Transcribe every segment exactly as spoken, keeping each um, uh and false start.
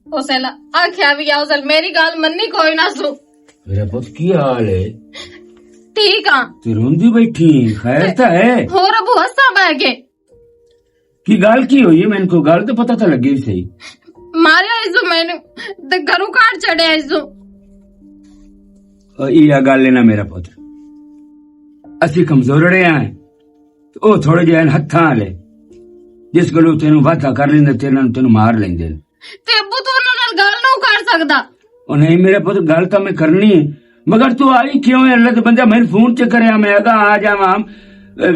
اس ویلے آکھیا وی آ، اس ویلے میری گل مننی کوئی نہ سو۔ میرا پت، کی حال ہے؟ ٹھیک ہاں۔ تے روندی بیٹھی، خیر تاں ہے؟ ہور ابو ہسا بہ کے۔ کی گل کی ہوئی ہے؟ مینوں کوئی گل تے پتہ تاں لگے وی صحیح۔ ماریا اس نوں مینوں تے گھروں کاڑ چڑیا اس نوں۔ او ایہا گل ہے نا میرا پتر، اسی کمزورڑے آں، او تھوڑے جہے ہتھاں والے، جس کولوں تینوں وعدہ کر لیندے، تینوں، تینوں مار لیندے۔ تے ابو تو انہاں نال گل نہ کر سکدا؟ او نہیں میرا پتر، گل تاں میں کرنی ہے، مگر تو آئی کیوں ہے؟ اللہ دے بندے، میں فون چ کریا، میں اگا آ جاواں، اے،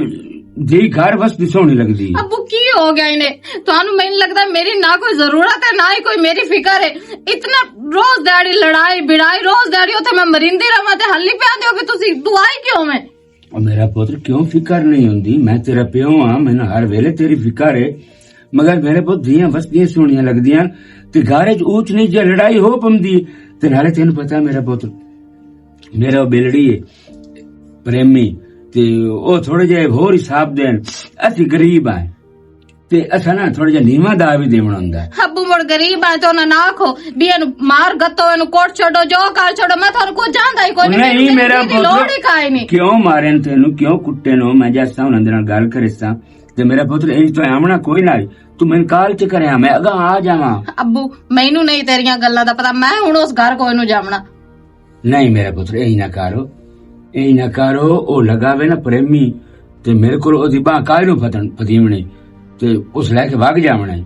جی گھر وسدی سوہنی لگدی۔ ابو کی ہو گیا انہیں؟ تانوں مینوں لگدا میری نہ کوئی ضرورت ہے، نہ ہی کوئی میری فکر ہے۔ اتنا روز دیہاڑی لڑائی بڑائی، روز دیہاڑی اتھے میں مریندی رہواں تے حل نہیں پیا دیو کہ تسی دعائی کیوں میں؟ او میرا پتر، کیوں فکر نہیں ہوندی؟ میں تیرا پیو ہاں، مینوں ہر ویلے تیری فکر ہے۔ مگر میرے پتر، دیاں وسدیاں سوہنیاں لگدیاں تے گھر وچ اونچ نیچ جے لڑائی ہو پمدی۔ تے نالے تینوں پتہ میرا پتر، میرا او بلڑی ہے، پریمی، تے او تھوڑے جہے ہور حساب دین، اسی غریب آئے۔ تے اساں نا تھوڑا جہا نیواں دا بھی دیونا ہوندا ہے۔ ابو مڑ غریب آئے تے انہاں نہ آکھو بھی اینوں مار گتو، اینوں کوٹ چھڈو، جو کر چھڈو، میں تھانوں کچھ جاندا ہی کوئی نہیں، نہیں، مینوں میرا کسی دی لوڑ ہی کائے نہیں۔ کیوں مارن تینوں، کیوں کٹے نو؟ میں جاساں انہاں دے نال گل کرساں، تے میرا پتر انج تو آمنا کوئی نہ آئی۔ تو میں کال چ کریا، میں اگاں آ جاواں۔ ابو، مینوں نہیں تیریاں گلاں دا پتہ، میں ہن اس گھر کوئی نوں جاونا۔ نہیں میرا پتر، اے نہ کرو، اے نہ کرو۔ او لگا وے نا پریمی، تے میرے کول اودی باں کائی نوں پتن پتیونی، تے اس لے کے وگ جاونا ہے۔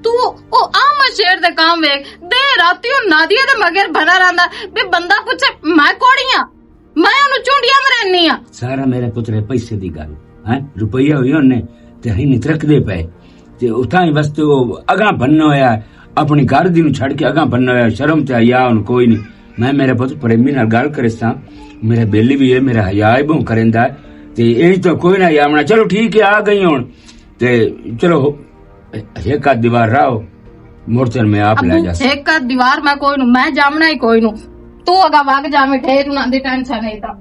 تو او عام شیر دے کام ویکھ، دے راتی او نادیہ دے مگر بھنا رہندا، بھی بندہ پوچھے، میں کوڑی ہاں؟ میں اونوں چونڈیاں مرینی ہاں۔ سارا میرے پتر پیسے دی گل، ہیں؟ روپیہ ہوئی انہیں، تے ہی نہیں ترکدے پئے۔ تے اتھاں ہی واسطے او اگاں بننا ہویا، اپنی گھر دی نوں چھڈ کے اگاں بننا ہویا، شرم تے حیا ہن کوئی نہیں۔ میں میرے پتر پریمی نال گل کرساں، میرا بیلی بھی ہے، میرا حیا ہی بہوں کریندا ہے۔ تے انج تو کوئی نہ آونا۔ چلو ٹھیک ہے، آ گئی ہن۔ تے چلو، ایک آدھ دیوار راہو، مڑ چل میں آپ لے ابو، جاساں۔ ایک آدھ دیوار میں کوئی نوں، میں جامنا ہی کوئی نوں۔ تو اگا وگ جاویں، ٹھیک نہ دی ٹینشن نہیں تا۔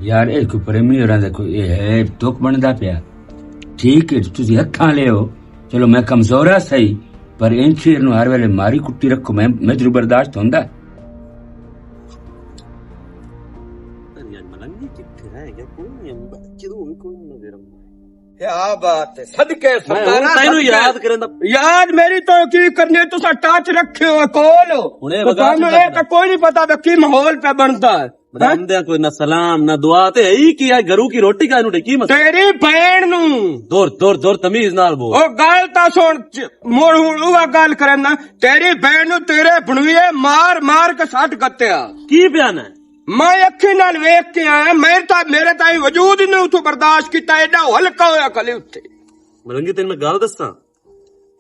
یار، اے کوئی پریمی ہوراں دا کوئی، اے ہے دکھ بندا پیا۔ ٹھیک ہے، تسی ہتھاں لے ہو، چلو میں کمزور ہاں صحیح، پر ان شیر نوں ہر ویلے ماری کٹی رکھو، میں، میرے برداشت ہوندا ہے؟ یار، ملنگی کتھے رہ گیا؟ کوئی نہیں، کیوں کوئی نہیں نظر آوندا؟ کیا بات ہے، صدقے میں ہن سرکاراں، تینوں صدقے۔ یاد کرن دا۔ یاد میری تو کی کرنی، تساں ٹچ رکھے ہو کول۔ ہن اے بتا تساں نوں اے تاں کوئی نہیں پتا کہ کی ماحول پہ بندا ہے۔ بندے کوئی نہ سلام نہ دعا تے ہے ہی کی، آج گھروں کی روٹی کھائے نوں ڈکی مت۔ تیری بہن نوں۔ دور، دور، دور، تمیز نال بول۔ او گل تاں سن، چ-، مڑ ہن او گل کرن نا، تیری بہن نوں تیرے بنویے مار مار کے سٹ گتیا۔ کی بیان ہے؟ میں اکھیں نال ویکھ کے آیا، میرے تا، میرے تائیں وجود ہی نہیں اتھوں برداشت کیتا، ایڈا ہلکا ہویا کلی اتھے۔ ملنگی، تینوں میں گل دساں،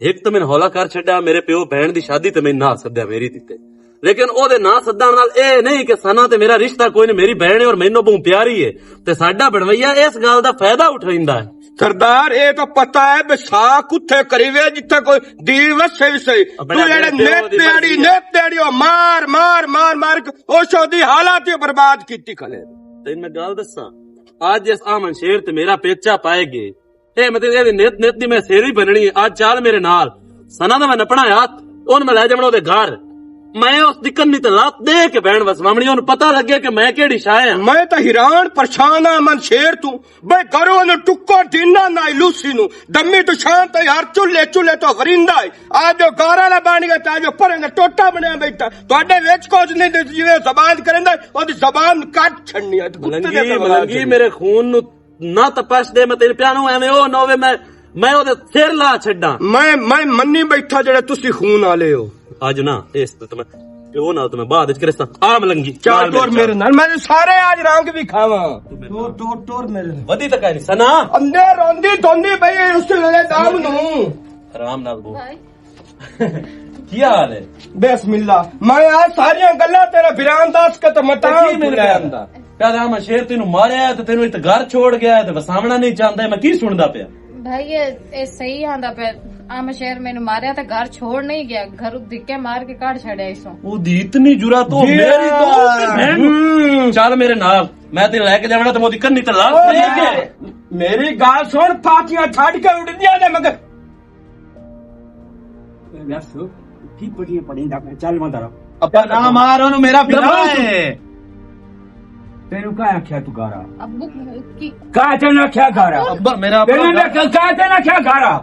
ایک تو میں ہولا کر چھڈیا، میرے پیو بہن دی شادی تے میں نہ سدیا میری دتے، لیکن او دے نہ سدان نال اے نہیں کہ سنا تے میرا رشتہ کوئی نہیں، میری بہن ہے اور مینوں بہوں پیاری ہے، تے ساڈا بنویا اس گل دا فائدہ اٹھیندا ہے۔ سردار، اے تو پتہ ہے بے سا کتھے کریوے جتھے کوئی دی وسے وی صحیح۔ ابے تو جڑے نیت دیاڑی، نیت دیاڑی، او مار، مار، مار، مار کے او شودی حالات ہی برباد کیتی کھلے۔ تین میں گل دساں، اج اس آمن شیر تے میرا پیچا پائے گئے۔ اے مطلب اے نیت، نیت دی میں سیری بننی ہے۔ اج چال میرے نال۔ سنا دا میں نپنا ہاتھ، اون میں لے جاونا او دے گھر۔ میں اس دی کنی تے لات دے کے بہن وسواونی، اون پتہ لگے کہ میں کیڑی شاہ ہاں۔ میں تاں حیران پریشان ہاں من شیر تو۔ بے گھروں نوں ٹکر دینا نہ لوسی نوں۔ دمی تو شان تے یار چولہے، چولہے تو وریندا ہے۔ آ جو گارا نہ بن گیا، تا جو پرنگ ٹوٹا بنیا بیٹھا۔ تواڈے وچ کچھ نہیں، تے جویں زبان کریندا، او دی زبان کٹ چھڑنی ہے۔ کتے دے ملنگی، بغیر ملنگی، میرے خون نوں نہ تپش دے، میں تیرے پیانوں ایویں او نہ ہوے، میں، میں او دے سر لا چھڈاں۔ میں، میں منی بیٹھا جڑے تسی خون والے ہو۔ اج نہ، اس تے میں، او نہ تے میں بعد وچ کرساں۔ آ ملنگی، چار نال ٹور میرے میرے نال، میں سارے اج رنگ بھی کھاواں۔ ٹور، ٹور، ٹور میرے نال۔ ودی تک نہیں سنا۔ اندے روندی دھوندی پئی اس ویلے دام نوں۔ آرام نال بول۔ بھائی۔ کیا حال ہے؟ بسم اللہ۔ میں آ ساریاں گلاں تیرے بیران دس کے تے مٹاں کی میرے بیران دا۔ پیارا میں شیر تینوں ماریا ہے تے تینوں اتنے گھر چھوڑ گیا ہے تے وساونا نہیں چاہندا ہے، میں کی سندا پیا؟ بھائی، یہ، یہ صحیح آندا پیا۔ آ میں شیر مینوں ماریا تے گھر چھوڑ نہیں گیا، گھروں دھکے مار کے کڈ چھڑیا اس سوں۔ او دی اتنی جرات، او جی میری تو ہاں۔ بہن۔ ہوں۔ چل میرے نال، میں تینوں لے کے جاونا تے موتی کنی تے لال او ٹھیک ہے۔ میری گل سن، پاکیاں چھڈ کے اڈدیاں نے مگر یس، کی پڑھیے پڑھیں دا، چل میں ذرا۔ ابا، نہ مار، انہوں میرا بھرا ہے۔ تینوں کہاں آکھیا تو گارا؟ ابو، کی کہاں تینوں آکھیا گارا؟ ابا، میرا تینوں اپنا میں کہاں تینوں آکھیا گارا؟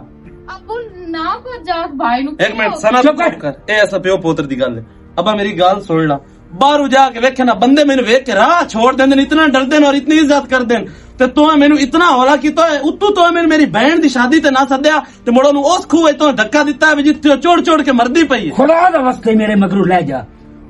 ابو، نہ کو جاگ بھائی نو ایک منٹ، سنا، چپ کر۔ چپ کر۔ اے ایسا پیو پوتر دی گل ہے۔ ابا، میری گل سن لا۔ باہر جا کے ویکھے نا، بندے مینوں ویکھ کے راہ چھوڑ دیندے نے، اتنا ڈردے نے اور اتنی عزت کردے نے۔ تے تو مینوں اتنا ہولا کیتا ہے، اتوں تو مینوں میری بہن دی شادی تے نہ سدیا، تے مڑ اونوں اس کھوہ وچ تو دھکا دتا ہے وچ جتھے چوڑ چوڑ کے مردی پئی ہے۔ خدا دا واسطے میرے مگروں لے جا،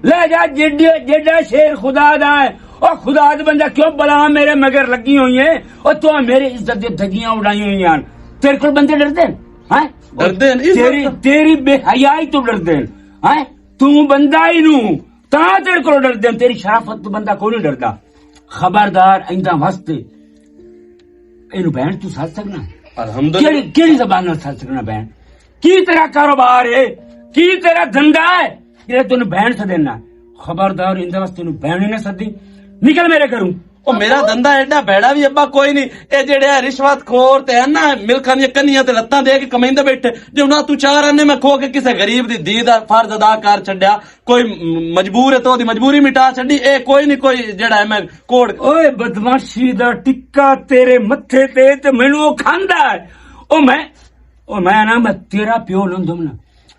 لے جا، جیڈا، جیڈا شیر خدا دا ہے۔ او خدا دا بندہ، کیوں بلا میرے مگر لگی ہوئی ہے؟ او تو میرے عزت دے دھگیاں اڑائی ہوئی ہیں۔ تیرے کول بندے ڈردے ہیں؟ ہیں؟ ڈردے ہیں، عزت تیری، تیری بے حیائی تو ڈردے ہیں۔ ہیں؟ تو بندہ ہی نو، تاں تیرے کول ڈردے ہیں، تیری شرافت تو بندہ کوئی نہیں ڈردا۔ خبردار، ایندا واسطے اینو بہن تو سچ سکنا؟ الحمدللہ۔ کیڑی، کیڑی زبان نال سچ سکنا بہن؟ کی تیرا کاروبار ہے؟ کی تیرا دھندا ہے؟ جڑا تینوں بہن سدینا؟ خبردار، ایندا واسطے اینو بہن ہی نہ سدی۔ نکل میرے گھروں۔ او میرا دھندا ایڈا بھیڑا وی ابا کوئی نہیں۔ اے جڑے آ رشوت خور تے ہے نا، ملکاں دیاں کنیاں تے لتاں دے کے کمائندے بیٹھے۔ جے انہاں تو چار آنے میں کھو کے کسے غریب دی دھی دا فرض ادا کر چھڈیا، کوئی م-، مجبور ہے تو دی مجبوری مٹا چھڈی۔ اے کوئی نہیں، کوئی جڑا ہے میں کوڑ۔ اوئے بدمعاشی دا ٹکا تیرے متھے تے، تے مینوں او کھاندا ہے۔ او میں، او میں نا، میں تیرا پیو لوندم نا۔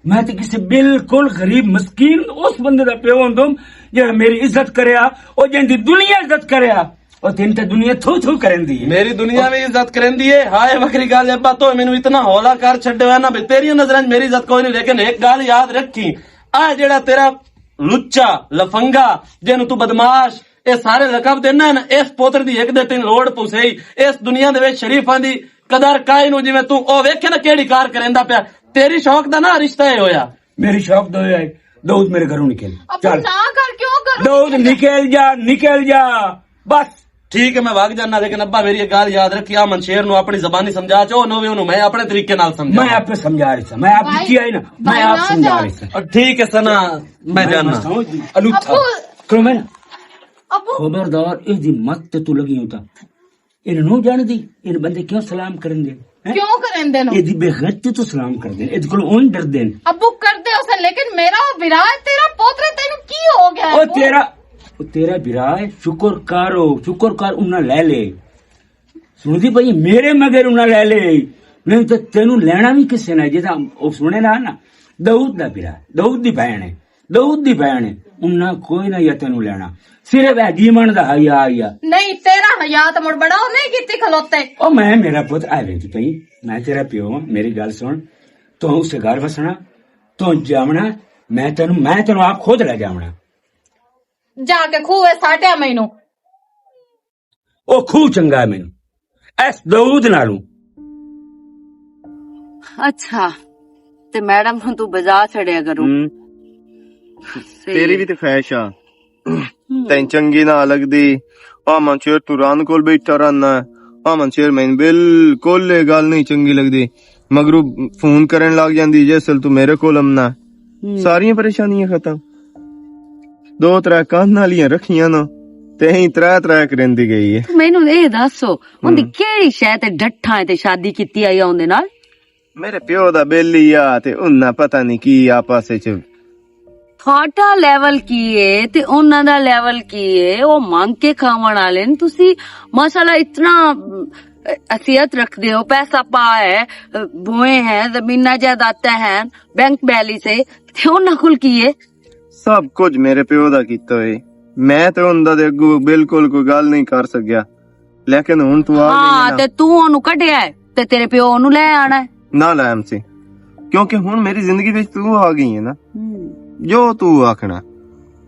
میں تے کسے بالکل غریب مسکین اس بندے دا پیو ہوندم جڑا میری عزت کریا، او جن دی دنیا عزت کریا۔ او تین تے دنیا تھو تھو کرن دی ہے۔ میری دنیا بھی عزت کرن دی ہے۔ ہائے وکری گل ابا، تو مینوں اتنا ہولا کر چھڈے ہویا نا، بھی تیری نظراں وچ میری عزت کوئی نہیں، لیکن ایک گل یاد رکھی، آ جڑا تیرا لچا، لفنگا، جنوں تو بدماش، اے سارے لقب دینا ہے نا، اس پوتر دی ایک دے تین لوڑ پوسے ہی۔ اس دنیا دے وچ شریفاں دی قدر کائے نو، جویں تو او ویکھے نا کیڑی کار کریندا پیا۔ تیری شوق دا نا رشتہ اے ہویا۔ میری شوق دا ہویا ہے۔ داؤد میرے گھروں نکل۔ ابو، چل۔ نہ کر، کیوں کروں؟ داؤد نکل جا، نکل جا۔ بس۔ ٹھیک ہے، میں بھاگ جانا، لیکن ابا میری ایک گل یاد رکھی، آ منشیر نو اپنی زبانی سمجھا چو، نو وی اونوں میں اپنے طریقے نال سمجھا۔ میں آپ پہ سمجھا رہی سا، میں آپ بھائی، دتی آئی نا، میں بھائی آپ نہ سمجھا جا۔ رہی سا۔ اور ٹھیک ہے سنا، میں میں جانا۔ سمجھ گئی۔ الو تھا۔ ابو۔ کرو میں نا۔ ابو۔ خبردار، اس دی مت تے تو لگی ہوتا۔ ان نو جان دی، ان بندے کیوں سلام کرن دے؟ ہیں؟ کیوں کرن دے نو؟ اے دی بے غیرتی تو سلام کر دے، اے دی کول اون ڈر دے۔ ابو کر دے اسے، لیکن میرا برا ہے، تیرا پوترا تینوں کی ہو گیا ہے او ابو؟ تیرا، او تیرا برا ہے، شکر کر، او شکر کر، انہاں لے لے۔ سن دی بھائی، میرے مگر انہاں لے لے، نہیں تے تینوں لینا بھی کسے نہ، جیسا او سنے نہ نا، داؤد دا برا ہے، داؤد دی بہن ہے۔ داؤد دی بہن ہے، انہاں کوئی نہ یا تینوں لینا۔ صرف اے جیون دا حیا آیا۔ نہیں، تیرا حیا تے مڑ بڑا او نہیں کیتی کھلوتے۔ او میں میرا پت آ ویندی پئی، میں تیرا پیو ہاں، میری گل سن، تو اسے گھر وسنا، تو جاونا، میں تینوں، میں تینوں آپ خود لے جاونا۔ جا کے کھوہ ساٹیا مینوں۔ او کھو چنگا ہے مینوں، ایس داؤد نالوں۔ اچھا، تے میڈم ہن تو بجا چھڑیا کرو۔ ہم۔ صحیح۔ تیری بھی تے خواہش آ۔ ہم۔ تین چنگی نہ لگدی۔ آ منشیر تو ران کول بیٹھا رہنا ہے۔ آ منشیر میں بالکل یہ گل نہیں چنگی لگدی۔ مگرو فون کرن لگ جاندی جس ویل تو میرے کول امنا۔ ہم۔ ساریاں پریشانیاں ختم۔ دو ترے کان والیاں رکھیاں نا، تے ایں ترے ترے کریندی گئی ہے۔ مینوں اے دسو، اندی ہم۔ کیڑی شے تے ڈٹھاں تے شادی کیتی آئی اوندے نال؟ میرے پیو دا بیلی آ، تے انہاں پتہ نہیں کی آپس وچ۔ تھوڑا لیول کی ہے تے انہاں دا لیول کی ہے؟ او مانگ کے کھاون والے نے، تسی ماشاءاللہ اتنا، اہ، حیثیت رکھدے ہو، پیسہ پا ہے، اہ، بوئے ہیں، زمیناں جائیداداں ہیں، بینک بیلنس ہے، تے انہاں کول کی ہے؟ سب کچھ میرے پیو دا کیتا ہوئے۔ میں تے انہاں دے اگوں بالکل کوئی گل نہیں کر سکیا۔ لیکن ہن تو آ گئی ہاں، نا۔ تے تو اونوں کڈیا ہے، تے تیرے پیو اونوں لے آنا ہے۔ نہ لائم سی، کیونکہ ہن میری زندگی وچ تو آ گئی ہے نا۔ ہم۔ جو تو آکھنا،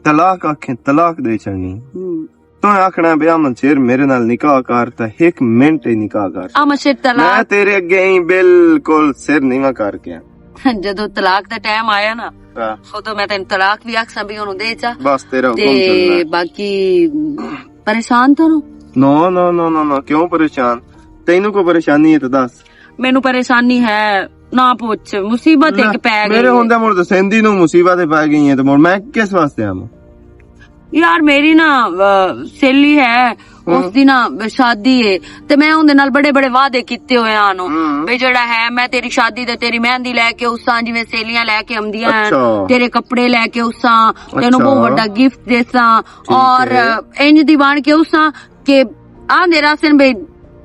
طلاق آکھیں، طلاق دے چھڑنی۔ ہم۔ تو آکھنا، بیا منشیر میرے نال نکاح کر، تے ایک منٹ ہی نکاح کر۔ آ منشیر طلاق۔ میں تیرے اگے ہی بالکل سر نیواں کر کے۔ جدوں طلاق دا ٹائم آیا نا، ہاں۔ ادوں میں تینوں طلاق بھی آکھساں بھی اونوں دے چا۔ بس تیرا حکم تے چلنا ہے۔ باقی پریشان تو نو؟ نو، نو، نو، نو، نو، کیوں پریشان؟ تینوں کو پریشانی ہے تو دس۔ مینوں پریشانی ہے، نہ پوچھ، مصیبت نہ، ایک پی گئی میرے ہے۔ ہوندے مڑ تو سیندی نوں مصیبت پی گئی ہے، تو مڑ میں کس واسطے آواں؟ یار، میری نا، آ، سہیلی ہے، اس دی نا شادی ہے، تے میں اوندے نال بڑے بڑے وعدے کیتے ہوئے آں نو۔ ہوں۔ بھئی جڑا ہے، میں تیری شادی تے تیری مہندی لے کے اساں، جویں سہیلیاں لے کے آندیاں ہیں، اچھا۔ تیرے کپڑے لے کے اساں، تینوں بہت اچھا۔ وڈا گفٹ دیساں، ٹھیک اور ہے۔ انج دی بن کے اساں کہ آندے راسن بھئی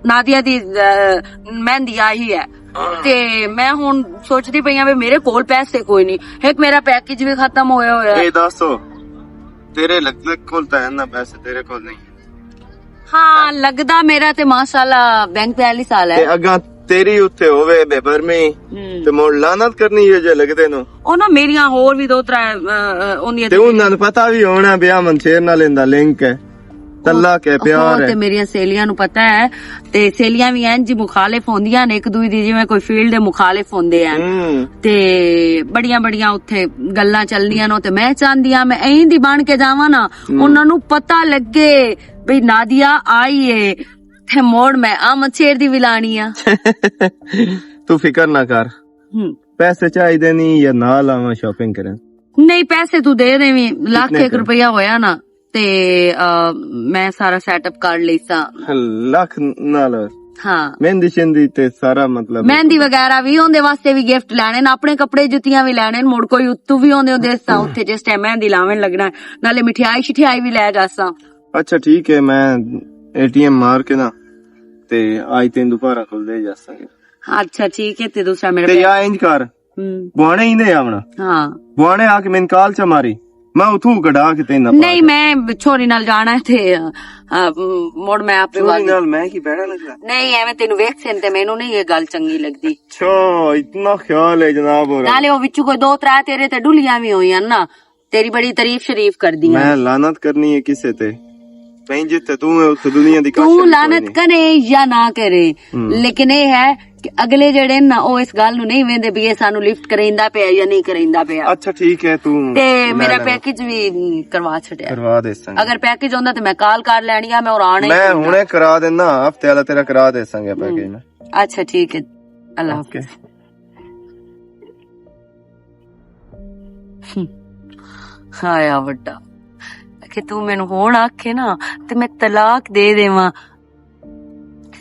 نادیہ دی، آ، مہندی آئی ہے۔ تے میں ہن سوچدی پئی آں وی میرے کول پیسے کوئی نہیں، ایک میرا پیکج وی ختم ہویا ہویا ہے۔ اے دس، تیرے لگدے کول تاں ہے نا پیسے، تیرے کول نہیں۔ ہاں، لگدا میرا تے ماشاءاللہ بینک بیلنس والا ہے۔ تے اگاں تیری اتھے ہووے بے برمی، ہم۔ تے مڑ لعنت کرنی ہے جے لگدے نو۔ او نا میریاں ہور وی دو ترے، آ، آ، اوندیاں تے انہاں نوں پتہ وی ہونا بیا منشیر نال ایندا لنک ہے۔ تلا کے پیار ہو ہے۔ تے میریاں سہیلیاں نوں پتہ ہے، تے سہیلیاں وی انج مخالف ہوندیاں نے، ایک دوئی دی جویں کوئی فیلڈ دے مخالف ہوندے ہیں۔ ہوں۔ تے بڑیاں بڑیاں اتھے گلاں چلنیاں نو، تے میں چاہندی ہاں میں ایں دی بن کے جاواں نا، ہوں۔ انہاں نوں پتہ لگے بھئی نادیہ آئی ہے، تے موڑ میں آ مچھیر دی ولانی آ۔ تو فکر نہ کر۔ ہوں۔ پیسے چاہیے نہیں یا نال آواں شاپنگ کریں؟ نہیں، پیسے تو دے دے، لاکھ کتنے ایک کا؟ روپیہ ہویا نا، تے، آ، میں سارا سیٹ اپ کر لیساں۔ لاکھ نال؟ ہاں۔ مہندی شہندی تے سارا، مطلب، مہندی وغیرہ وی اوندے واسطے وی گفٹ لینے نے، اپنے کپڑے جتیاں وی لینے نے، مڑ کوئی اتو وی اوندے اوندے سا اتھے جس ٹائم مہندی لاون لگنا ہے، نالے مٹھائی شٹھائی وی لے جاساں۔ اچھا ٹھیک ہے، میں اے ٹی ایم مار کے نا تے آج تین دوپہر کھل دے جاساں۔ اچھا ٹھیک ہے، تے دوسرا میرا تے یا انج کر، ہوں۔ بوانے ہی نہیں آونا۔ ہاں۔ بوانے آ کے میں کال چا ماری۔ میں اتھوں کڈا کے تیندا نہیں، میں چھوری نال جانا ہے تے، آ، مڑ میں آپے چھوری نال میں کی بہنا لگدا؟ نہیں، ایویں تینوں ویکھ سن تے مینوں نہیں یہ گل چنگی لگدی۔ اچھا، اتنا خیال ہے جناب اور نالے او وچوں کوئی دو ترے تیرے تے ڈلیاں وی ہوئیاں نا، تیری بڑی تعریف شریف کردی ہیں۔ میں لعنت کرنی ہے کسے تے؟ کہیں جتھے تو ہے، اتھے دنیا دی تو کاشت لعنت کرے یا نہ کرے، ہم۔ لیکن اے ہے کہ اگلے جڑے نا، او اس گل نو نہیں ویندے بھی اے سانو لفٹ کریندا پیا یا نہیں کریندا پیا۔ اچھا، ٹھیک ہے، تو تے میرا پیکج بھی کروا چھڈیا۔ کروا دے سن۔ اگر پیکج ہوندا تے میں کال کر لینی آ، میں اور آنا ہی میں ہوندا۔ ہنے کرا دینا، ہفتے والا تیرا کرا دے سن گیا پیکج میں۔ اچھا، ٹھیک ہے، اللہ حافظ۔ اوکے۔ ہم۔ آیا وڈا کہ تو مینوں ہون آکھے نا، تے میں طلاق دے دیواں،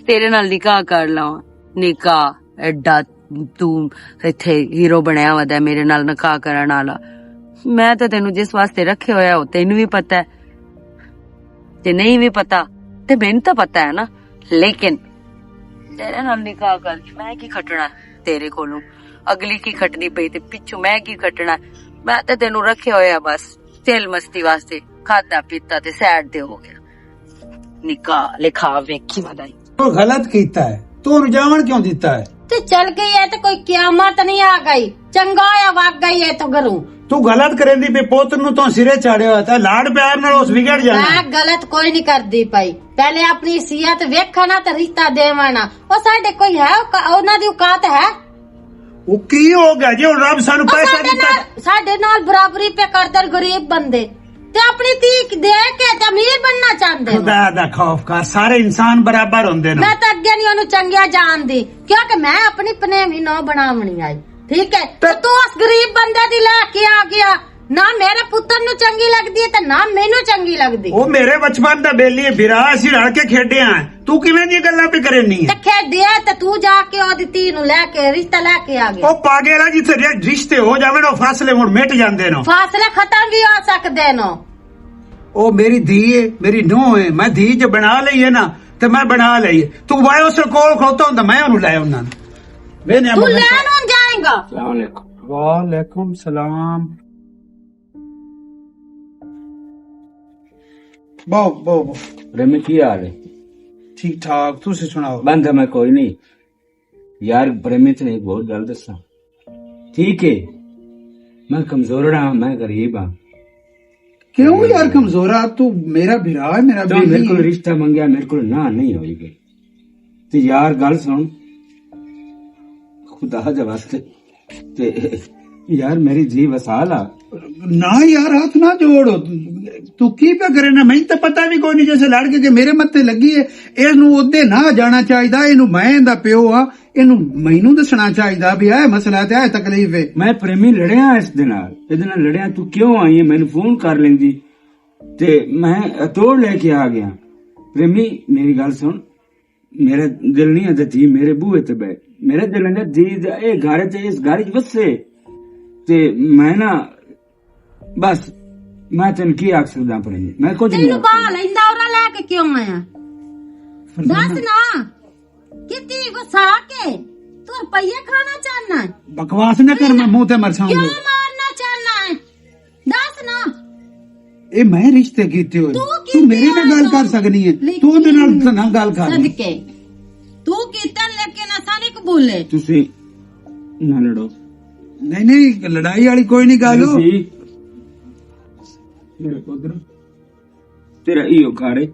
تیرے نال نکاح کر لواں۔ نکاح ایڈا تو ایتھے ہیرو بنیا ودا ہے میرے نال نکاح کرن والا۔ میں تے تینوں جس واسطے رکھے ہویا، او تینوں وی پتہ ہے۔ تے نہیں وی پتا، تے مینوں تاں پتا ہے نا، لیکن تیرے نال نکاح کر کے میں کی کھٹنا ہے تیرے کولوں؟ اگلی کی کھٹنی پئی تے پچھوں میں کی کھٹنا ہے؟ میں تے تینوں رکھیا ہویا بس دل مستی واسطے، کھادا پیتا تے سیڈ تے ہو گیا۔ نکاح لکھا ویکھی ودائی۔ تو غلط کیتا ہے، تو انہوں جاون کیوں دیتا ہے؟ تے چل گئی ہے تے کوئی قیامت نہیں آ گئی، چنگا ہویا وگ گئی ہے تو گھروں۔ تو غلط کریں دی پی، پوتر نو تو سرے چاڑھے ہویا تھا، لاڈ پیار نال اس وگڑ جانا۔ میں غلط کوئی نہیں کردی پئی، پہلے اپنی صحت ویکھا نا تے رشتہ دیوانا۔ او ساڈے کوئی ہے، او کا-، انہاں دی اوقات ہے؟ وہ کی ہو گیا جی؟ ہن رب سانو او پیسہ ساڈے دیتا۔ نال، ساڈے نال برابری پہ کردے غریب بندے۔ تے اپنی دھی دے کے تے امیر بننا چاہندے ہو۔ خدا دا خوف کر، سارے انسان برابر ہوندے نے۔ میں تے اگے نہیں اونوں چنگیا جان دی، کیونکہ میں اپنی پنیوی نو بناونی آئی، ٹھیک ہے؟ تے تو اس غریب بندے دی لے کے آ گیا، نہ میرے پتر نو چنگی لگدی ہے تے نہ مینوں چنگی لگدی۔ او میرے بچپن دا بیلی ہے، بھرا، اسی رل کے کھیڈے ہیں۔ تو کیویں دی گلاں پہ کرنی ہے؟ تے کھیڈیا تے تو جا کے او دی دھی نو لے کے رشتہ لے کے آ گیا۔ او پاگل آ، جتھے رش-، رشتے ہو جاوے نا، او فاصلے ہن مٹ جاندے نا۔ فاصلے ختم بھی ہو سکدے نا۔ او میری دھی ہے، میری نوہ ہے، میں دھی جو بنا لئی ہے نا، تے میں بنا لئی ہے۔ تو وائے اس کول کھلوتا ہوندا، میں اونوں لے آوندا۔ میں نے تو لے نوں جائیں گا۔ السلام علیکم۔ وعلیکم السلام۔ بہو، بہو، بہو۔ رمی، کی حال ہے؟ ٹھیک ٹھاک، تسی سناؤ؟ بند ہے، میں کوئی نہیں۔ یار، پریمی تے نہیں، بہت گل دساں۔ ٹھیک ہے، میں کمزور ہاں، میں غریب ہاں۔ کیوں یار کمزور آ؟ تو میرا بھرا ہے، میرا تو بھرا میرے کو ہے۔ رشتہ منگیا، میرے کو نہ نہیں ہوئی گئی۔ تے یار، گل سن، خدا دے واسطے، تے یار، میری جی وسال آ۔ نہ یار، ہاتھ نہ جوڑ۔ تو کی پیا کرے نا؟ میں تے پتہ بھی کوئی نہیں، جیسے لڑ کے کہ میرے متے لگی ہے، اس نو ادے نہ جانا چاہیدا، اینو میں دا پیو ہاں، اینو مینوں دسنا چاہیدا بھی اے مسئلہ تے اے تکلیف ہے۔ میں پریمی لڑیا اس دے نال، اس دے نال لڑیا، تو کیوں آئی ہے؟ مینوں فون کر لیندی۔ تے میں توڑ لے کے آ گیا۔ پریمی، میری گل سن، میرا دل نہیں آتا تھی میرے بوئے تے بہ، میرا دل آتا تھی اے گھر تے اس گھر وچ وسے۔ تے میں نا، بس، میں تینوں کی آکھ سکدا پریمی؟ میں کچھ نہیں تینوں آکھ سکدا۔ باہر لیندا اورا لے کے کیوں آیا؟ فرزانہ۔ دس نا، کتی غصہ آ کے تو روپیے کھانا چاہنا ہے؟ بکواس نہ کر، میں منہ تے مرساں کیوں گے۔ مارنا چاہنا ہے؟ دس نا۔ اے میں رشتے کیتے ہوئے۔ تو کی تو میرے نال کیا گل کر سکنی ہے؟ لیکن تو اندے نال نہ گل کر۔ صدقے۔ تو کیتا لیکن اساں نہیں قبولے۔ تسی نہ لڑو۔ نہیں، نہیں، لڑائی والی کوئی نہیں گل۔ تسی میرے پتر، تیرا ایہو گھر ہے۔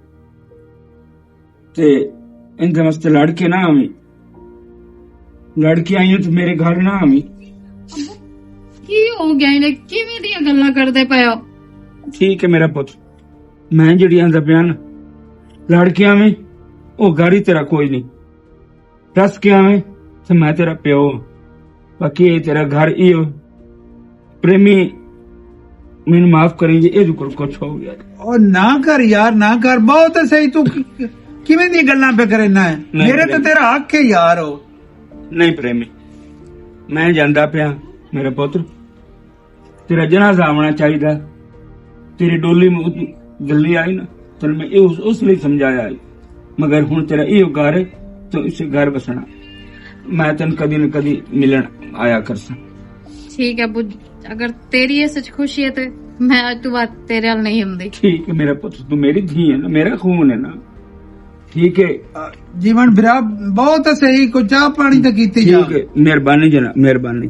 تے اندے واسطے لڑ کے نہ آویں۔ لڑ کے آئی ہوں تے میرے گھر نہ آویں۔ ابو، کی ہو گیا؟ انہیں کیویں دیاں گلاں کردے پئے ہو؟ ٹھیک ہے میرا پتر، میں جڑی آندا پیا نا، لڑ کے آویں، او گھر ہی تیرا کوئی نہیں۔ رس کے آویں تے میں تیرا پیو ہاں۔ باقی اے تیرا گھر ہی ہو۔ پریمی، مینوں معاف کریں جی، اے جو کچھ ہو گیا۔ او نہ کر یار، نہ کر۔ بہت صحیح، تو کی-، کیویں دی گلاں پہ کرنا ہے؟ نہیں، میرے تو نہیں۔ تیرا حق ہے یار۔ ہو نہیں پریمی، میں جاندا پیا، میرا پتر، تیرا جنازہ آونا چاہیدا۔ تیری ڈولی میں اتنی جلدی آئی نا، تینوں میں اس، اس لیے سمجھایا ہے۔ مگر ہن تیرا ایہو گھر ہے، تو اسے گھر بسنا۔ میں تینوں کدی نہ کدی ملن آیا کرساں۔ ٹھیک ہے ابو، اگر تیری اس وچ خوشی ہے تے میں اج تو بعد تیرے نال نہیں ہوندی۔ ٹھیک ہے میرا پتر، تو میری دھی ہے نا، میرا خون ہے نا۔ ٹھیک ہے۔ آ، جیون برا، بہت صحیح، کوئی چاہ پانی تے کیتی جا۔ ٹھیک ہے، مہربانی جناب، مہربانی۔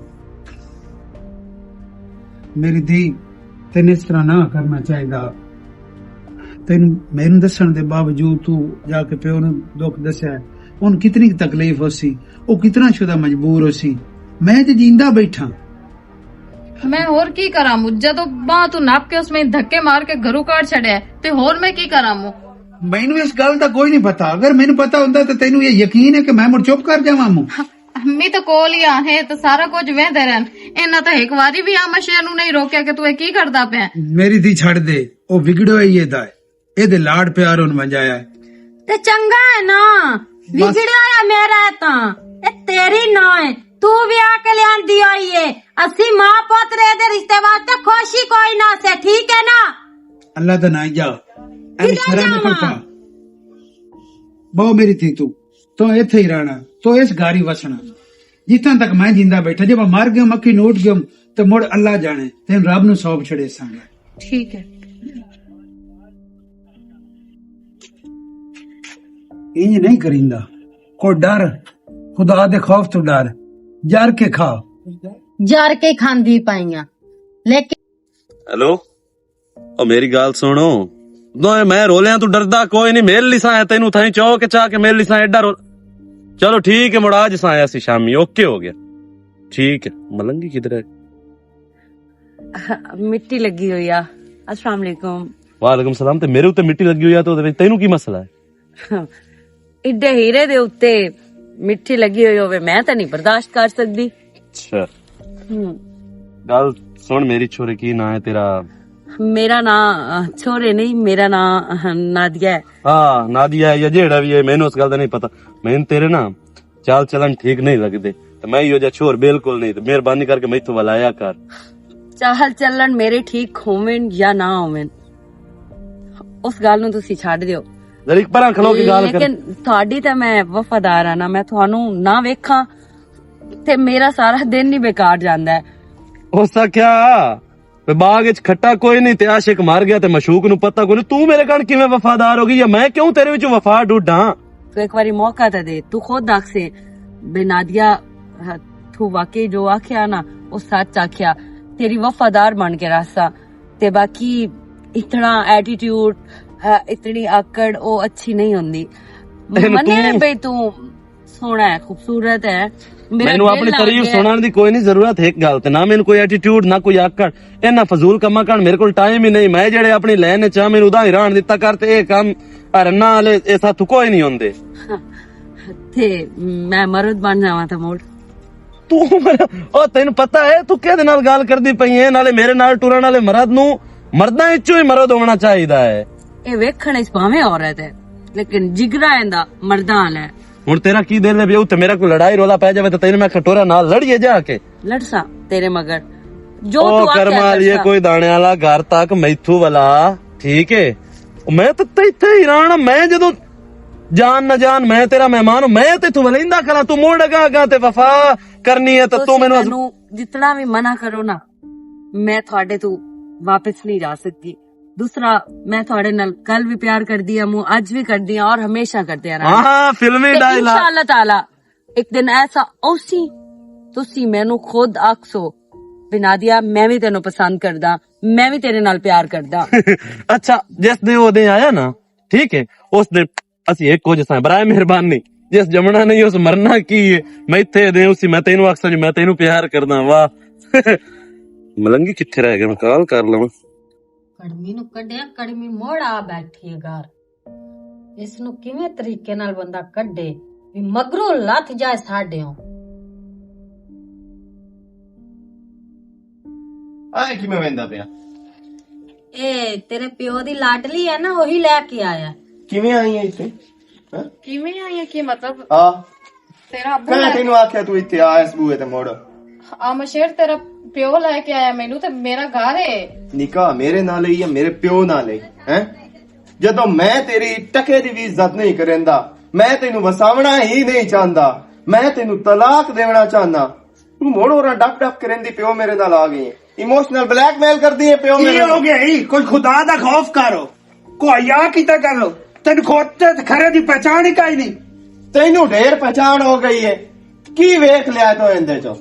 میری دھی، تین اس طرح نہ کرنا چاہیدا۔ تین مینوں دسن دے باوجود تو جا کے پیو نوں دکھ دسیا ہے۔ ان کتنی تکلیف ہو سی، او کتنا شدہ مجبور ہو سی۔ میں تے جیندا بیٹھا۔ میں ہور کی کراں مو؟ جدوں باں تو نپ کے اس میں دھکے مار کے گھروں کاڑ چھڑیا ہے، تے ہور میں کی کراں مو؟ مینوں اس گل دا کوئی نہیں پتا۔ اگر مینوں پتا ہوندا تے تینوں یہ یقین ہے کہ میں مڑ چپ کر جاواں مو؟ امی تو کول ہی آ ہے، تو سارا کچھ وہدے رہن۔ انہاں تو ایک واری بھی آ مشے نوں نہیں روکیا کہ تو یہ کی کردا پیا ہے۔ میری دھی چھڑ دے، او وگڑو ہے یہ دا ہے۔ اے دے لاڈ پیار ہن منجایا ہے۔ تے چنگا ہے نا، بس۔ وگڑیا ہویا میرا ہے تاں۔ اے تیری نہ ہے، تو وی آ کے لیاندی ہوئی ہے۔ اسی ماں پوترے دے رشتے واسطے خوشی کوئی نہ سے، ٹھیک ہے نا؟ اللہ دا نہ جا۔ ایویں کدھر شرم نکل جاواں؟ پا۔ بہو میری تھی تو۔ تو ایتھے ہی رہنا، تو اس گھر ہی وسنا۔ جتھاں تک میں زندہ بیٹھا، جب میں مر گیا، مکھی نوٹ گیا، تے مڑ اللہ جانے، تین رب نو سونپ چھڑے سانگے۔ ٹھیک ہے۔ انج نہیں کریندا۔ کوئی ڈر، خدا دے خوف تو ڈر۔ جر کے کھا۔ جر کے کھاندی پائیاں، لیکن ہیلو، او میری گل سنو، دوئے میں رولیاں تو ڈردا کوئی نہیں، مل لیساں ہے تینوں تھائیں چوک چا کے مل لیساں ایڈا رول۔ چلو ٹھیک ہے، مڑا جساں آیا سی شامی، اوکے ہو گیا۔ ٹھیک ہے، ملنگی کدھر ہے؟ مٹی لگی ہوئی آ۔ السلام علیکم۔ وعلیکم السلام۔ تے میرے اوتے مٹی لگی ہوئی آ، تے اوہدے وچ تینوں کی مسئلہ ہے؟ ایڈے ہیرے دے اوتے مٹی لگی ہوئی ہوے، میں تے نہیں برداشت کر سکدی۔ اچھا۔ ہوں۔ گل سن میری چھوری، کی ناں ہے تیرا؟ میرا ناں، آ، چھوری نہیں، میرا ناں، آ، نادیہ ہے۔ ہاں، نادیہ ہے یا جیڑا بھی ہے، مینوں اس گل دا نہیں پتا۔ میں تیرے نا چال چلن ٹھیک نہیں لگدے۔ تے میں ایہو جہا چھوہر بالکل نہیں، تے مہربانی کر کے میتھوں ولایا کر۔ چال چلن میرے ٹھیک ہوون یا نہ ہوون، اس گل نوں تسی چھڈ دیو۔ ذرا ایک پراں کھلو کے گل کر۔ لیکن تہاڈی تے میں وفادار ہاں نا، میں تہانوں نہ ویکھاں تے میرا سارا دن ہی بیکار جاندا ہے۔ اس دا کیا؟ تے باغ وچ کھٹا کوئی نہیں، تے عاشق مر گیا، تے معشوق نوں پتہ کوئی نہیں۔ توں میرے کن کیویں وفادار ہو گئی؟ یا میں کیوں تیرے وچوں وفا ڈھونڈاں؟ تو ایک واری موقع تے دے، تو خود آکھ سے، بے نادیا، ہاں، تو واقعی جو آکھیا نا، وہ سچ آکھیا۔ تیری وفادار بن کے رہسا۔ تے باقی اتنا ایٹیٹیوڈ، ہاں، اتنی آکڑ، وہ اچھی نہیں ہوندی۔ اینو منیا تو بے تو سوہنا ہے، خوبصورت ہے۔ میرا مینوں دل اپنی آ تعریف گیا۔ سنن دی کوئی نہیں ضرورت، ایک گل تے نہ مینوں کوئی ایٹیٹیوڈ، نہ کوئی آکڑ۔ انہاں فضول کماں کن میرے کول ٹائم ہی نہیں۔ میں جڑے اپنی لین وچ آں، مینوں ادا ہی رہن دتا کر، تے اے کم ارنا والے اے ساتھ کوئی نہیں ہوندے۔ تے میں مرد بن جاواں تے مڑ۔ تو مرد، او تینوں پتہ ہے تو کہدے نال گل کردی پئی ہے؟ نالے میرے نال ٹرن والے مرد نوں مرداں وچوں ہی مرد ہونا چاہیدا ہے۔ اے ویکھن وچ بھاویں عورت ہے، لیکن جگرا ایندا مرداں والا ہے۔ ہن تیرا کی دل ہے بھی اتھے میرا کوئی لڑائی رولا پے جاوے تے تینوں میں کٹورا نال لڑیے جا کے؟ لڑسا تیرے مگر جو او تو آکھیا کرم والی ہے، کرسا۔ کوئی دانے والا گھر تک میتھو والا، ٹھیک ہے؟ میں تو تے اتھے ہی رہنا، میں جدوں جان نہ جان، میں تیرا مہمان ہوں، میں تے تو ولیندا کھڑا، تو موڑ اگا اگا تے وفا کرنی ہے، تو تو تسی مینوں مینوں جتنا بھی منع کرو نا، میں تھوڑے تو واپس نہیں جا سکتی۔ دوسرا، میں تھوڑے نال کل بھی پیار کر دیا موں، اج بھی کر دیا اور ہمیشہ کر دیا رہا۔ ہاں، فلمی تے ڈائلاگ۔ انشاءاللہ تعالیٰ ایک دن ایسا اوسی، تسی مینوں خود آکھسو، "بنادیا، میں بھی تینوں پسند کردا، میں بھی تیرے نال پیار کردا۔" اچھا، جس دن وہ دن آیا نا، ٹھیک ہے، اس دن اسی ایک ہو جساں، برائے مہربانی، جس جمنا نہیں اس مرنا کی ہے۔ میں اتھے دے اسی، میں تینوں آکھساں جو میں تینوں پیار کردا، واہ۔ ملنگی کتھے رہ گئے، میں کال کر لواں۔ کڑمی نو کڈیا، کڑمی موڑ آ بیٹھی ہے گھر۔ اس نو کیویں طریقے نال بندہ کڈے، وی مگروں لتھ جائے ساڈیوں۔ آئے کی میں ویندا پیا؟ اے تیرے پیو دی لاڈلی ہے نا، وہی لے کے آیا۔ کیویں آئی ہے اتھے؟ ہاں؟ کیویں آئی ہے؟ کی مطلب؟ آ۔ تیرا ابو میں لے تینوں آکھیا تو اتھے آ، اس بوئے تے مڑ۔ آ مشیر، تیرا پیو لے کے آیا مینوں تے میرا گھر ہے۔ نکاح میرے نال ہے یا میرے پیو نال ہے؟ ہیں؟ جدوں میں تیری ٹکے دی بھی عزت نہیں کریندا، میں تینوں وساونا ہی نہیں چاہندا، میں تینوں طلاق دیونا چاہنا۔ تو مڑ اور ڈپ ڈپ کرن دی پیو میرے نال آ گئی ہے، ایموشنل بلیک میل کر دی ہے پیو میرے نال۔ ہو گیا ہی؟ کوئی خدا دا خوف کرو، کوئی حیا کیتا کرو۔ تین خود تے کھرے دی پہچان ہی کائی نہیں۔ تینوں ڈھیر پہچان ہو گئی ہے، کی ویکھ لیا تو ایندے چوں؟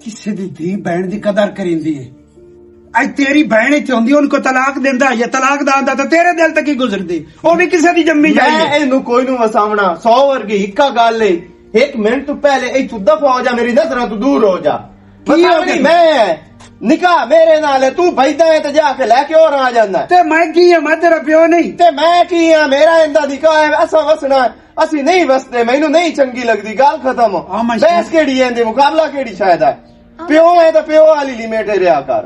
کسے دی دھی بہن دی قدر کریندی ہے۔ اج تیری بہن اتھے ہوندی، ان کو طلاق دیندا یا طلاق دا آندا تے تیرے دل تے کی گزردی؟ او بھی کسے دی جمی جائی میں ہے۔ اینوں کوئی نوں وساونا، سو ورگی ہکا گل ہے۔ ایک منٹ تو پہلے اے چودہ پاؤ جا، میری نظراں تو دور ہو جا۔ کی ہو وساونی گیا؟ میں ہے، نکاح میرے نال ہے، تو بھجدا ہے تے جا کے لے کے اور آ جاندا ہے۔ تے میں کی ہاں؟ میں تیرا پیو نہیں؟ تے میں کی ہاں؟ میرا ایندا نکاح ہے، اساں وسنا ہے۔ اسی نہیں وسدے، مینوں نہیں چنگی لگدی، گل ختم۔ ہاں، میں بحث کیڑی ہے، اندے مقابلہ کیڑی شاید ہے؟ پیو ہے تے پیو والی لیمٹ رہیا کر۔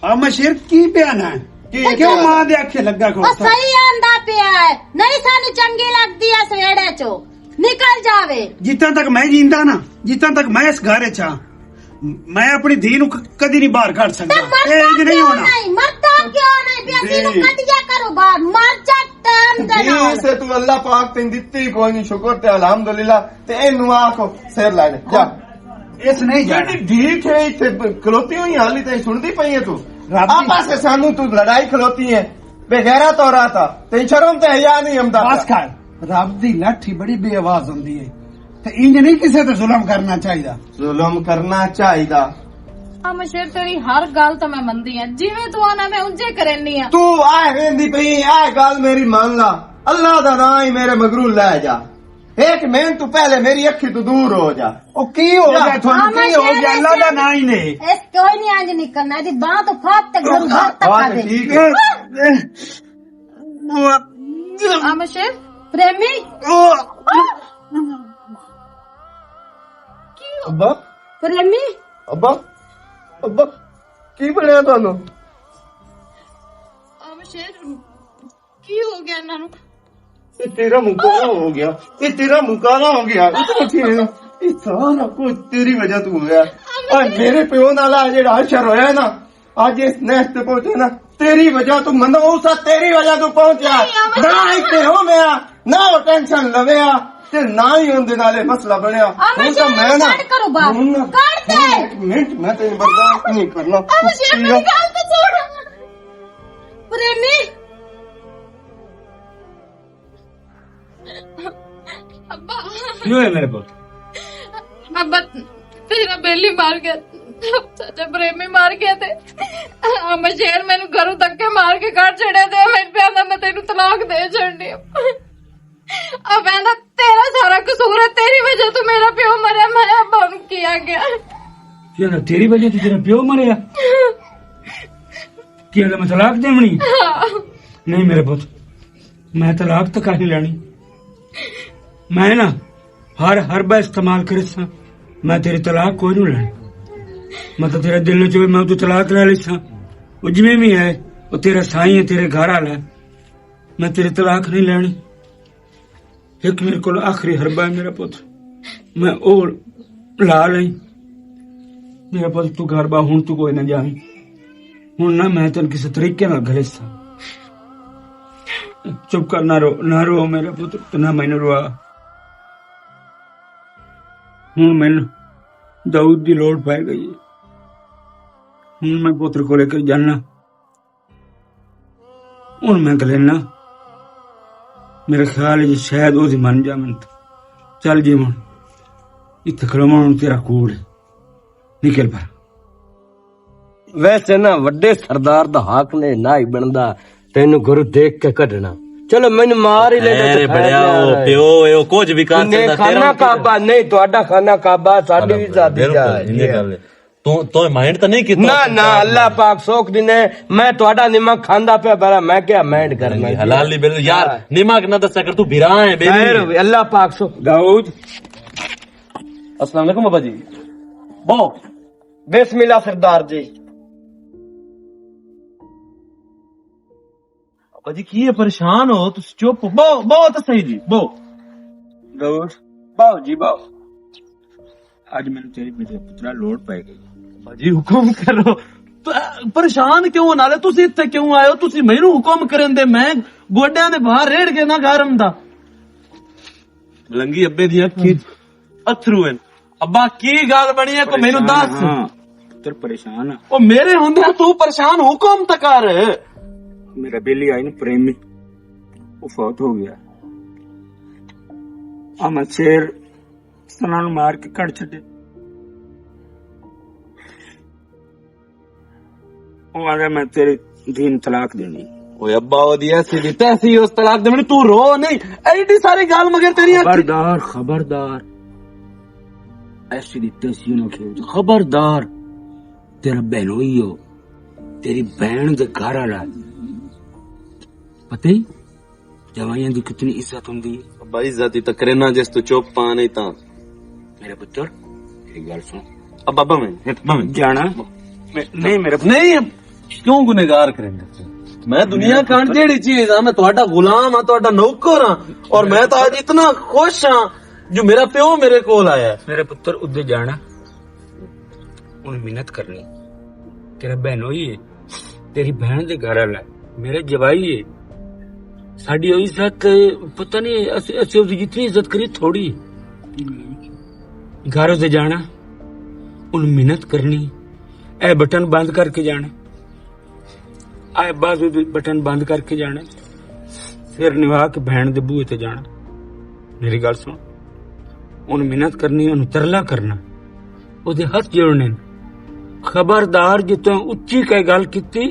ہاں، میں شیر کی پیا نہ ہے؟ کی کیوں پیا؟ ماں دے آکھے لگا کھڑا؟ او صحیح آندا پیا ہے، نہیں سانو چنگی لگدی اس ویڑے چوں، نکل جاوے۔ جتنا تک میں جیندا نا، جتنا تک میں اس گھر وچ ہاں، میں اپنی دھی نوں ک-، کدی نہیں باہر کڈ تے سکدا۔ مردا اے انج نہیں کیوں ہونا۔ نہیں؟ مردا کیوں نہیں؟ بے اسی نوں جی۔ کڈیا کرو باہر، مر جا ٹائم دے جی، نال۔ اسے تو اللہ پاک تین دتی کوئی نہیں، شکر تے الحمدللہ۔ تے اینوں آکھ سر لے جا۔ اس نہیں جانا۔ جیڑی ڈھیٹ ہے اتھے کھلوتی ہوئی حالی تے سنتی پئی ہے تو۔ رب دی آپس سے سانو تو لڑائی کھلوتی ہے۔ بے غیرت عورت آ۔ تے شرم تے حیا نہیں ہمدا بس پیا۔ کر۔ رب دی لاٹھی بڑی بے آواز ہوندی ہے۔ تے انج نہیں کسے تے ظلم کرنا چاہیدا۔ ظلم کرنا چاہیدا۔ آ مشیر، تیری ہر گل تے میں مندی ہاں، جویں تو آنا میں انجے کرنی ہاں۔ تو آئے ویندی پئی، آئے گل میری مان لا۔ اللہ دا نام ہی میرے مگروں لے جا۔ ایک منٹ تو پہلے میری اکھی تو دور ہو جا۔ او کی ہو جا۔ گیا تھانوں؟ آ کی ہو مشیر، گیا؟ اللہ دا نام ہی نہیں۔ اس کوئی نہیں انج نکلنا، دی باں تو پھٹ تے گھر گھر تک آ گئی۔ ٹھیک ہے۔ آ مشیر، پریمی۔ ابا، پریمی۔ ابا، ابا، کی بنیا تانوں؟ آ مشیر، کی ہو گیا انہاں نوں؟ اے تیرا مکالا ہو گیا، اے تیرا مکالا ہو گیا۔ اے تو ٹھیک ہے، اے سارا کچھ تیری وجہ تو ہو گیا۔ اور میرے پیو نال آ جڑا حشر ہویا نا، اج اس نہج تے پہنچے نا، تیری وجہ تو منا، او سا تیری وجہ تو پہنچیا۔ نہ اتنے ہو میں آ، نہ وہ ٹینشن لویا، تے نہ ہی ان دے نالے مسئلہ بنیا۔ ہن تو میں نا، ہن نا، ایک منٹ، میں تینوں برداشت نہیں کرنا۔ پریمی۔ ابا۔ کیوں ہے میرے پوت؟ ابا، تیرا بیلی مار گیا، چاچا پریمی مار گیا تے ابا شیر مینوں گھروں دھکے مار کے کڈ چھڑے تے میں پیا میں تینوں طلاق دے چھڑنی۔ ابا دا تیرا سارا قصور ہے، تیری وجہ تو میرا پیو مریا، میں ابا نوں کیا گیا؟ کیا تیری وجہ تو تیرا پیو مریا؟ کیا میں طلاق دیونی؟ نہیں میرے پوت، میں طلاق تو کہیں لینی۔ میں نا ہر حربہ استعمال کرساں، میں تیری طلاق کوئی نہیں لینی۔ مطلب تیرے دل نہ چوے میں تو طلاق لے لیساں۔ وہ جویں بھی ہے، وہ تیرا سائیں ہے، تیرے گھر والا ہے۔ میں تیرے طلاق نہیں لینی۔ ایک میرے کول آخری حربہ ہے، میرا پتر، میں او لا لئی۔ میرا پتر، تو گھر با، ہن تو کوئی نہ جائیں۔ ہن نہ میں تینوں کسے طریقے نال گھلیساں۔ چپ کر، نہ رو، نہ رو میرا پتر، تو نہ مینوں روا۔ ہن مینوں داؤد دی لوڑ پے گئی ہے۔ ہن میں پتر کولے کر جانا۔ ہن میں گلینا، میرے خیال وچ شاید او دی من جا منت۔ چل جی ہن، اتھے کھلونا ہن تیرا کوڑ ہے۔ نکل پر۔ ویسے نا وڈے سردار دا حق نے نہ ہی بندا تینوں گھروں دیکھ کے کڈنا۔ چلو مینوں مار ہی لے خیر ہے، بڑیا، او پیو اے، او کچھ بھی کر سکدا، تیرا خانہ کعبہ نہیں، تہاڈا خانہ کعبہ، ساڈی بھی ذاتی جا ہے۔ تو تو مائنڈ تو نہیں کیتا؟ نہ نہ، اللہ پاک سوکھ دینے۔ میں تہاڈا نمک کھاندا پیا، بڑا میں کیا مائنڈ کرنا؟ حلال نہیں بل یار، نمک نہ دسا کر، تو بھرا ہے میری۔ خیر ہوئے، اللہ پاک سوکھ۔ داؤد۔ السلام علیکم بابا جی۔ بہو۔ بسم اللہ سردار جی۔ بابا جی، کی ہے، پریشان ہو تسی؟ چپ، بہو، بہو تو صحیح جی، بہو۔ داؤد، بہو جی، بہو۔ اج مینوں تیری، میرے پترا، لوڑ پے گئی۔ بابا جی، حکم کرو۔ پ-، پریشان کیوں ہو؟ نالے تسی اتھے کیوں آئے ہو؟ تسی مینوں حکم کرن دے، میں گوڈیاں دے باہر ریڑ کے نہ گارم دا۔ ملنگی ابے دیاں اکھیں اتھرو ہن۔ ابا، کی گل بنی ہے؟ کوئی مینوں دس۔ ہاں، پتر پریشان ہاں۔ او میرے ہوندے تو پریشان، حکم تے کر۔ میرا بیلی آئی نا پریمی، وہ فوت ہو گیا۔ احمد شیر سنا نوں مار کے کڈ چھڈے۔ وہ آندا، میں تیری دین طلاق دینی۔ اوے ابا، او دی ایسی دی تیسی اس طلاق دے، مینوں تو رو نہیں۔ ایڈی ساری گل مگر تیری اکھی۔ خبردار، خبردار۔ ایسی دی تیسی نہ کھیل۔ خبردار۔ تیرا بہنوئی ہو، تیری بہن دے گھر والا۔ پتہ ہی جوائیاں دی کتنی عزت ہوندی ہے۔ ابا، عزت ہی تکرے نہ، جس تو چپ پا نہیں تاں۔ میرے پتر، ایک گل سن۔ اب ابا میں، ابا میں۔ جانا؟ میں، نہیں، میرے پتر۔ نہیں، کیوں گنہگار کریں گے؟ میں دنیا کان جیڑی چیز ہاں، میں تہاڈا غلام ہاں، تہاڈا نوکر ہاں، اور میں تو اج اتنا خوش ہاں جو میرا پیو میرے کول آیا ہے۔ میرے پتر، ادھر جانا، ہن محنت کرنی۔ تیرا بہنوئی ہے، تیری بہن دے گھر والا ہے، میرے جوائی ہے۔ ساڈی او عزت، پتہ نہیں، اسی، اسی اس دی جتنی عزت کری، تھوڑی۔ گھر اس دے جانا، ہن محنت کرنی۔ اے بٹن بند کر کے جانا، اے بازو دے بٹن بند کر کے جانا، سر نوا کے بہن دے بوئے تے جانا۔ میری گل سن، ہن محنت کرنی، ہن ترلا کرنا، او دے ہتھ جوڑنے۔ خبردار، جے توں اچی کہہ گل کیتی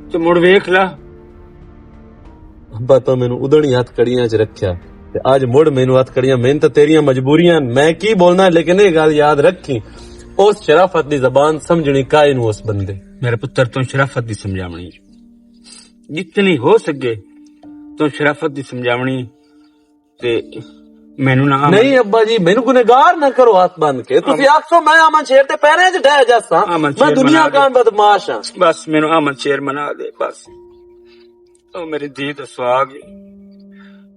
تے مڑ ویکھ لا۔ ابا تاں مینوں ادھر ہی ہتھ کڑیاں چ رکھیا تے اج مڑ مینوں ہتھ کڑیاں۔ میں تاں تیریاں مجبوریاں، میں کی بولنا، لیکن یہ گل یاد رکھی، اس شرافت دی زبان سمجھنی کائے نوں اس بندے۔ میرے پتر، توں شرافت دی سمجھاونی، جتنی ہو سکے توں شرافت دی سمجھاونی۔ تے مینوں نہ آمن۔ نہیں ابا جی، مینوں گنہگار نہ کرو ہاتھ بن کے۔ تسی آکھو میں آمن شیر تے پیریں چ ڈہ جاساں۔ آمن میں شیر دنیا منا دے۔ کان بدماش ہاں۔ بس مینوں آمن شیر منا دے، بس۔ او میری دھی تے سواگ،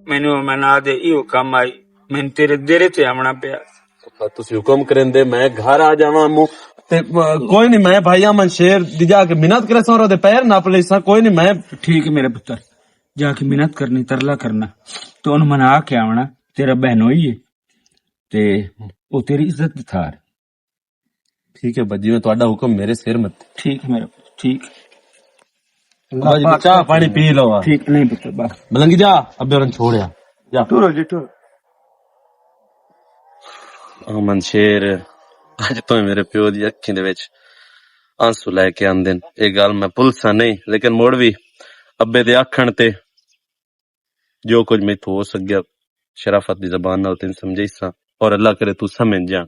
مینوں منا دے، ایہو کم آئی، مینوں تیرے دیرے تے آونا پیا۔ ابا تسی حکم کریں دے، میں گھر آ جاواں امو۔ تے، آ، کوئی نہیں، میں بھائی آمن شیر دی جا کے منت کرے ساں، اور دے پیر نپ لے ساں، کوئی نہیں، میں ٹھیک ہے میرے پتر۔ جا کے منت کرنی، ترلا کرنا، تو انہوں منا کے آونا، تیرا بہنوئی ہے، تے او تیری عزت دی تھار۔ ٹھیک ہے بجی، میں تہاڈا حکم میرے سر مت۔ ٹھیک ہے میرا پتر، ٹھیک۔ ابا جی، چاہ پانی پی لو۔ ٹھیک نہیں پتر، بس۔ ملنگی جا، ابے اورن چھوڑیا۔ جا۔ ٹورو جی، ٹورو۔ امن شیر، اج تو میرے پیو دی اکھیں دے وچ آنسو لے کے آندے نے۔ اے گل میں پلساں نہیں، لیکن مڑ وی ابے دے آکھن تے جو کچھ میتھوں ہو سکیا، شرافت دی زبان نال تین سمجھائیساں، اور اللہ کرے تو سمجھ جان۔